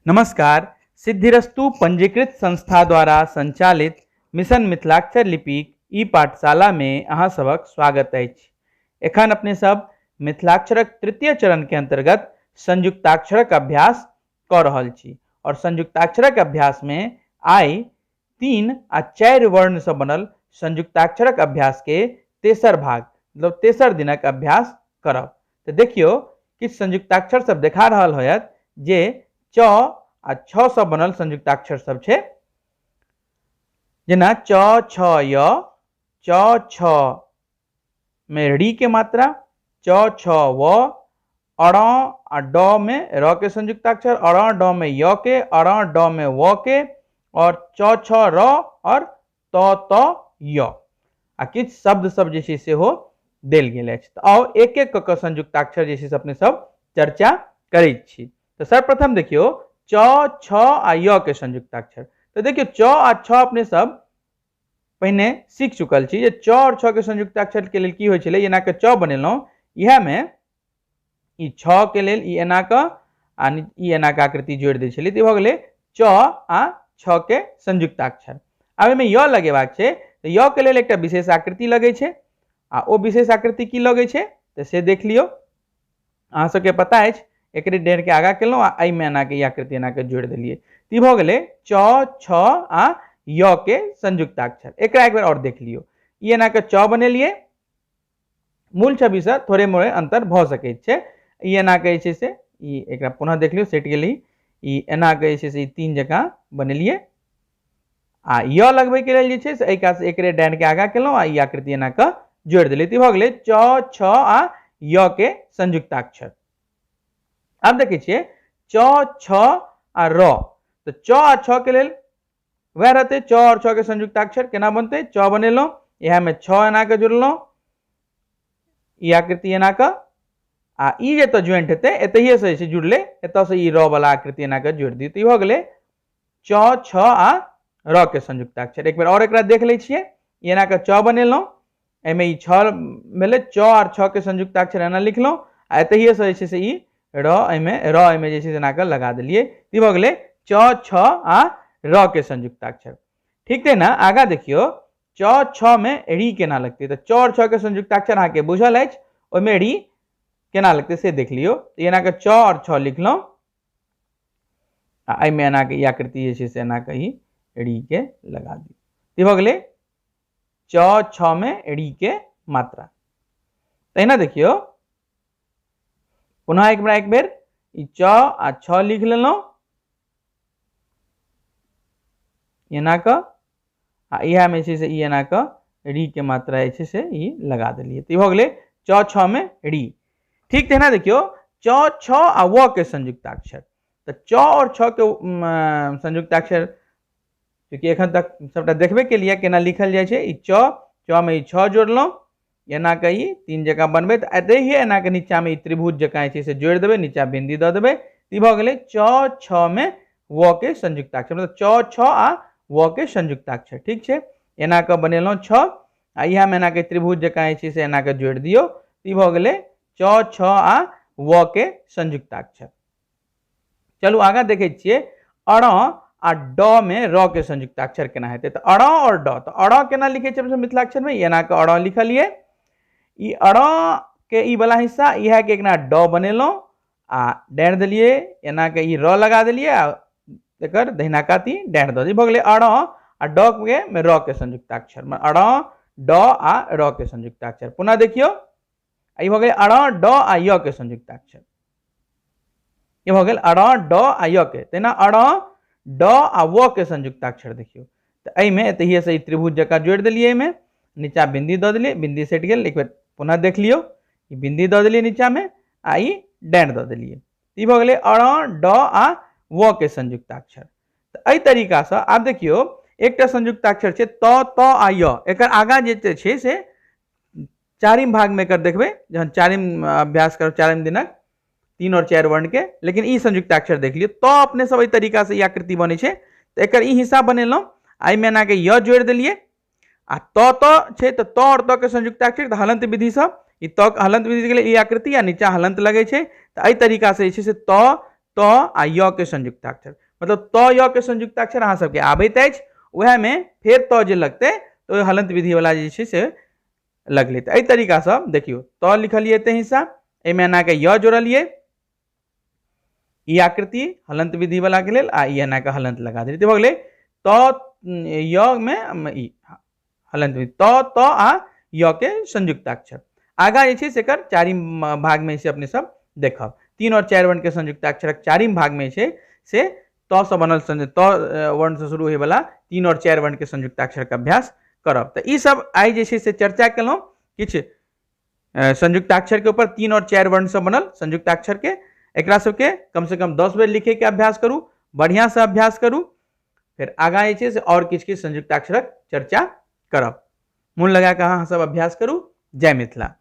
नमस्कार। सिद्धिरस्तु पंजीकृत संस्था द्वारा संचालित मिशन मिथिलाक्षर लिपिक ई पाठशाला में अहाँ सबक स्वागत अछि। एखन अपने सब मिथिलाक्षरक तृतीय चरण के अंतर्गत संयुक्ताक्षरक अभ्यास कऽ रहल छी और संयुक्ताक्षरक अभ्यास में आइ 3 आ 4 वर्ण से बनल संयुक्ताक्षरक अभ्यास के तेसर भाग मतलब तेसर दिनक अभ्यास करब। तो देखियो किछु संयुक्ताक्षर सब देखा रहल होयत जे च आ छ से बनल संयुक्ताक्षर सब छै, जेना च छ य, च छ में री के मात्रा, च छ व, अण आ ड में र के संयुक्ताक्षर, अण ड में य के, अण ड में व के, और च छ र और त त य आ किछु शब्द सब जे छै सेहो देल गेल अछि। तऽ आउ एक एक कऽ कऽ संयुक्ताक्षर जे छै से अपने सब चर्चा करैत छी। तऽ सर्वप्रथम देखियौ च छ आ य के संयुक्ताक्षर। तऽ देखियौ च आ छ अपने सब पहिने सीख चुकल छी जे च और छ के संयुक्ताक्षर के लेल की होइ छलै। एना के च बनेलहुँ, इएह में ई छ के लेल ई एना कऽ आ ई एना के आकृति जोड़ि दै छलियै, तऽ ई भऽ गेलै च आ छ के संयुक्ताक्षर। आब एहिमे य लगेबाक छै, तऽ य के लेल एकटा विशेष आकृति लगै छै आ ओ विशेष आकृति की लगै छै तऽ से देख लियौ। अहाँ सबके पता अछि, एकरे डेढ़ के आगा केलहुँ आ एहिमे एना के ई आकृति एना के जोड़ि देलियै, तऽ ई भऽ गेलै च छ आ य के संयुक्ताक्षर। एकरा एक बेर आओर देख लियौ, ई एना के च बनेलियै, मूल छविसँ थोड़े मोड़े अंतर भऽ सकैत छै। ई एना के जे छै से ई एकरा पुनः देख लियौ, सटि गेलै। ई एना के जे छै से ई तीन जकाँ बनेलियै आ य लगबैके लेल जे छै से एहि कात से एकरे डाँढ़ के आगा केलहुँ आ ई आकृति एना कऽ जोड़ि देलियै, तऽ ई भऽ गेलै च छ आ य के संयुक्ताक्षर। आब देखै छियै च छ आ र। तऽ च आ छ के लेल वएह रहतै, च और छ के संयुक्ताक्षर केना बनतै। च बनेलहुँ, इएह में छ एना के जोड़लहुँ, ई आकृति एना कऽ आ ई जतऽ ज्वाइंट हेतै एतहिए से जे छै जुड़लै, एतऽ से ई र वाला आकृति एना कऽ जोड़ि दियौ, तऽ ई भऽ गेलै च छ आ र के संयुक्ताक्षर। एक बेर और एकरा देख लै छियै, ई एना कऽ च बनेलहुँ, एहिमे ई छ भेलै, च और छ के संयुक्ताक्षर एना लिखलहुँ आ एतहिए से जे छै से ई र एहिमे र एहिमे जे छै से एना कऽ लगा देलियै, ई भऽ गेलै च छ आ र के संयुक्ताक्षर। ठीक छै ने। आगाँ देखियौ च छ में री केना लगतै। तऽ च और छ के संयुक्ताक्षर अहाँके बुझल अछि, ओहिमे री केना लगतै से देख लियौ। तऽ एना कऽ च और छ लिखलहुँ आ एहिमे एना कऽ ई आकृति जे छै से एना कऽ ई री के लगा दियौ, ई भऽ गेलै च छ में री के मात्रा। तहिना देखियौ पुनः एक बेर एक बेर ई च आ छ लिख लेलहुँ एना कऽ आ इएह में जे छै से ई एना कऽ री के मात्रा जे छै से ई लगा देलियै, तऽ ई भऽ गेलै च छ में री। ठीक तहिना देखियौ च छ आ व के संयुक्ताक्षर। तऽ च और छ के संयुक्ताक्षर चूँकि एखन तक सबटा देखबे केलियै केना लिखल जाइ छै। ई च, च में ई छ जोड़लहुँ, एना कऽ ई तीन जकाँ बनबै, तऽ एतहिए एना कऽ नीचाँमे ई त्रिभुज जकाँ जे छै से जोड़ि देबै, नीचाँ बिंदी दऽ देबै, तऽ ई भऽ गेलै च छ में व के संयुक्ताक्षर, मतलब च छ आ व के संयुक्ताक्षर। ठीक छै, एना कऽ बनेलहुँ छ आ इएहमे एना कऽ त्रिभुज जकाँ जे छै से एना कऽ जोड़ि दियौ, तऽ ई भऽ गेलै च छ आ व के संयुक्ताक्षर। चलू आगाँ देखै छियै अण आ ड में र के संयुक्ताक्षर केना हेतै। तऽ अण और ड, तऽ अण केना लिखै छियै हमसब मिथिलाक्षर में, एना कऽ अण लिखलियै, ई अण के ई वाला हिस्सा इएह के एकना ड बनेलहुँ आ डाँढ़ देलियै, एना के ई र लगा देलियै आ एकर दहिना कात ई डाँढ़ दऽ देलियै, भऽ गेलै अण आ ड के में र के संयुक्ताक्षर, अण ड आ र के संयुक्ताक्षर। पुनः देखियौ ई भऽ गेलै अण ड आ य के संयुक्ताक्षर, ई भऽ गेल अण ड आ य के। तहिना अण ड आ व के संयुक्ताक्षर देखियौ, तऽ एहिमे एतहिए से ई त्रिभुज जकाँ जोड़ि देलियै, एहिमे नीचा बिंदी दऽ देलियै, बिंदी सटि गेल, एक बेर पुनः देख लियौ, ई बिंदी दऽ देलियै नीचामे आ ई डाँढ़ दऽ देलियै, ई भऽ गेलै अण ड आ व के संयुक्ताक्षर। तऽ एहि तरीकासँ आब देखियौ एकटा संयुक्ताक्षर छै त, त आ य, एकर आगाँ जे छै से चारिम भागमे एकर देखबै जहन चारिम अभ्यास करब चारिम दिनक 3 और 4 वर्ण के, लेकिन ई संयुक्ताक्षर देख लियौ। तऽ अपने सब एहि तरीकासँ ई आकृति बनै छै, तऽ एकर ई हिस्सा बनेलहुँ, एहिमे एनाके य जोड़ि देलियै आ त त छै तऽ त और त के संयुक्ताक्षर, तऽ हलंत विधिसँ ई त हलंत विधि गेलै ई आकृति आ नीचा हलंत लगै छै, तऽ एहि तरीकासँ जे छै से त, त त आ य के संयुक्ताक्षर, मतलब त य के संयुक्ताक्षर अहाँ सबके आबैत अछि, वएहमे फेर त जे लगतै तऽ ओहि हलंत विधि वाला जे छै से लगलै। तऽ एहि तरीकासँ देखियौ, त लिखलियै एते हिस्सा, एहिमे एना के य जोड़लियै, ई आकृति हलंत विधि वाला के लेल, आ ई एना के हलंत लगा देलियै, तऽ भऽ गेलै त य मे ई हलंत विधि, त त आ य के संयुक्ताक्षर। आगाँ जे छै से एकर चारिम भागमे से अपने सब देखब, 3 और 4 वर्ण के संयुक्ताक्षरक चारिम भागमे छै से त से बनल त वर्ण से शुरू होयवला 3 और 4 वर्ण के संयुक्ताक्षरक अभ्यास करब। तऽ ई सब आइ जे छै से चर्चा केलहुँ किछु संयुक्ताक्षर के ऊपर, 3 और 4 वर्ण से बनल संयुक्ताक्षर के। एकरा सबके कम से कम 10 बेर लिखे के अभ्यास करू, बढ़िया से अभ्यास करू, फिर आगाँ जे छै से और किछु किछु संयुक्ताक्षरक चर्चा करब। मोन लगा कऽ अहाँ सब अभ्यास करू। जय मिथिला।